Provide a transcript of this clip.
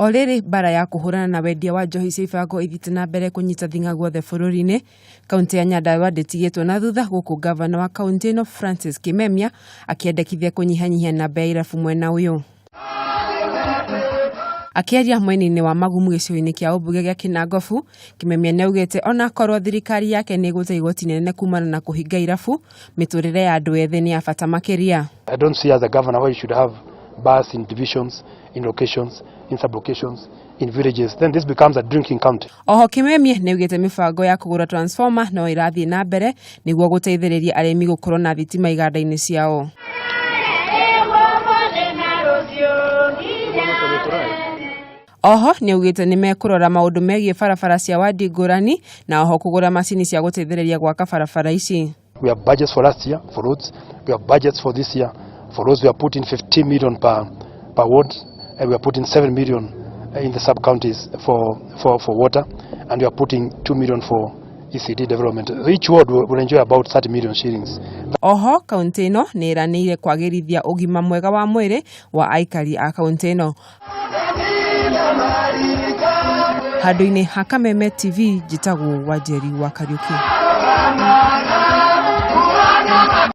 O rĩrĩ mbara ya kũhũrana na wendia wa njohi cia ibango ithiĩte na mbere kũnyita thing'a guothe bũrũri-inĩ, kaunti ya Nyandarua ndĩtigĩtwo na thutha gũkũ ngavana wa kaunti ĩno Francis Kimemia akĩendekithia kũnyihanyihia namba ya irabu mwena ũyũ. Akĩaria mwena-inĩ wa Magumu gĩcigo-inĩ kĩa ũmbunge gĩa Kinangofu, Kimemia nĩaugĩte onakorwo thirikari yake nĩ ĩgũte igoti inene kumana na kũhinga irabu, mĩtũrĩre ya andũ ethĩ nĩ ya bata makĩria. I don't see as a governor why you should have bars in divisions, in locations, in sub-locations, in villages. Then this becomes a drinking county. Oho Kimemia nĩaugĩte mĩbango ya kũgũra transformer no ĩrathiĩ na mbere nĩguo gũteithĩrĩria arĩmi gũkorwo na thitima iganda-inĩ ciao. Oho nĩaugĩte nĩmekũrora maũndũ megiĩ barabara cia wadi ngũrani na oho kũgũra macini cia gũteithĩrĩria gwaka barabara ici. We have budgets for last year for roads. We have budgets for this year for roads. We are putting 15 million per ward, and we are putting 7 million in the sub-counties for water, and we are putting 2 million for ECD development. Each ward will enjoy about 30 million shillings. Oho kaunti ĩno nĩ ĩranĩire kwagĩrithia ũgima mwega wa mwĩrĩ wa aikari a kaunti ĩno. Handũ-inĩ ha Kameme TV njĩtagwo Wanjeri wa Kariũki.